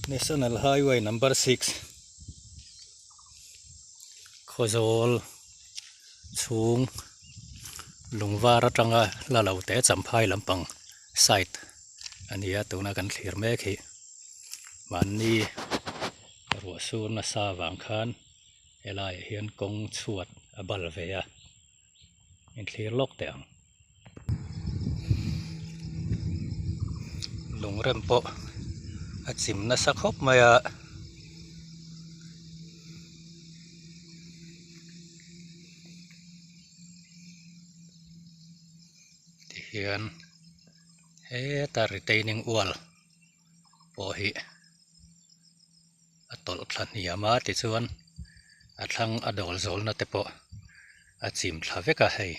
National Highway number 6 Khawzawl chhung lungvar atanga la lo te champhai lampang side a ni a tuna kan thlir mek hi mahni ruah sur nasa vang khan helaiah hian kawng chhuat a bal ve a. Inthlir lawk teh ang. Lungrem pawh a chim nasa khawp mai a. Tihian heta retaining wall pawh hi a tawlh thla hniam a tichuan a thlang a dawl zawlna te pawh a chim thla vek a hei.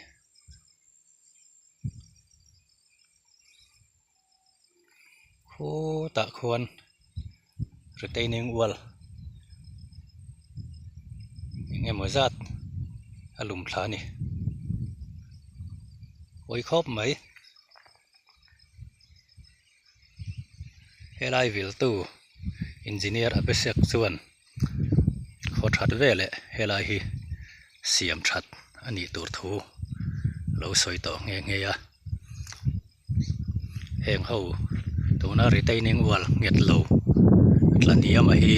Khutah khuan retaining wall eng emaw zat a lum thla a ni pawi khawp mai. Helai viltu engineer Abhishek chuan khaw that veleh helai hi siam that a nih tur thu lo sawi tawh nghe nghe a heng ho tuna retaining wall nghet lo tla hniam a hi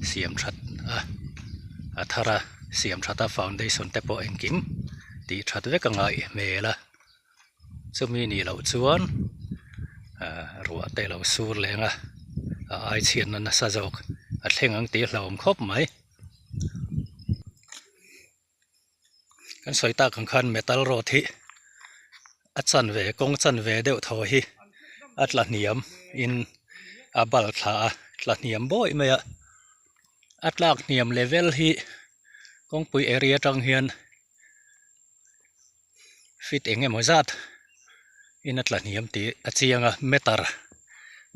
siam that a a thar a siam that a foundation te pawh engkim tih that vek a ngaih hmel a. Chumi nih loh chuan ahh ruah te lo sur leng a a ai chhiatna nasa zawk a thleng ang tih a hlauhawm khawp mai. Kan sawi tak ang khan metal road hi a chanve kawng chanve deuh thaw hi a tla hniam in a bal thla a tla hniam bawih mai a a tlak hniam level hi kawngpui area atang hian. Feet eng emaw zat in a tla hniam tih a chiang a meter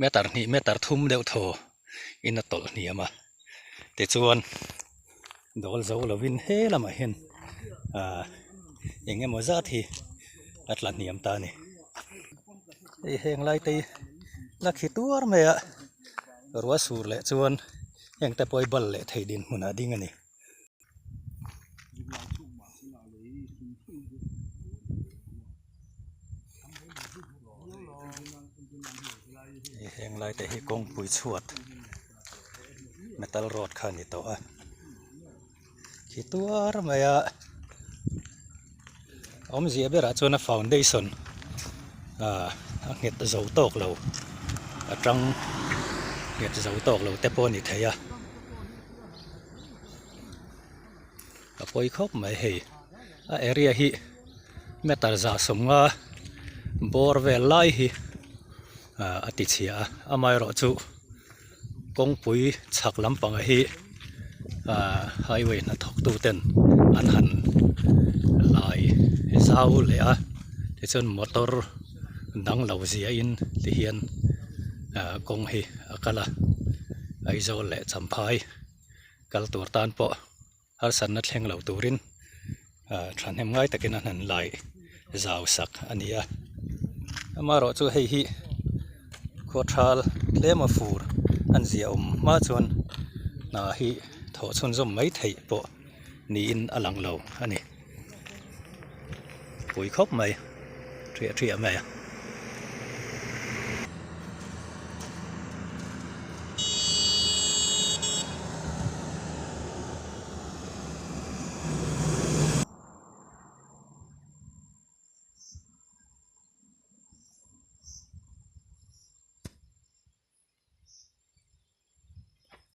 meter hnih meter thum deuh thaw in a tawlh hniam a tichuan dawl zo lovin he lamah hian ahh eng emaw zat hi a tla hniam ta a ni hei heng lai te hi la khi tuar mai a ruah sur leh chuan heng te pawh hi bal leh thei dinhmunah a ding a ni. Heng lai te hi kawngpui chhuat metal road kha a ni tawh a khi tuar mai a awmzia berah chuan a foundation ah a nghet zo tawk lo a tang nghet zo tawk lo te pawh a ni thei a. A pawi khawp mai hei a area hi meter zah sawmnga bawr vel lai hi ah a ti chhia a amaherawh chu kawngpui chhak lampang hi ah highway hnathawk tu ten an han lai zau leh a tichuan motor dang lo zia in ti hian ah kawng hi a kal a Aizawl leh Champhai. Kal tur tan pawh harsatna thleng lo turin ah thahnem ngai takin a hnan lai zau sak a ni a amaherawh chu hei hi khawthal tlem a fur an zia awm hma chuan hna hi thawh chhunzawm mai theih pawh niin a lang lo a ni pui khawp mai ṭhiah ṭhiah mai a.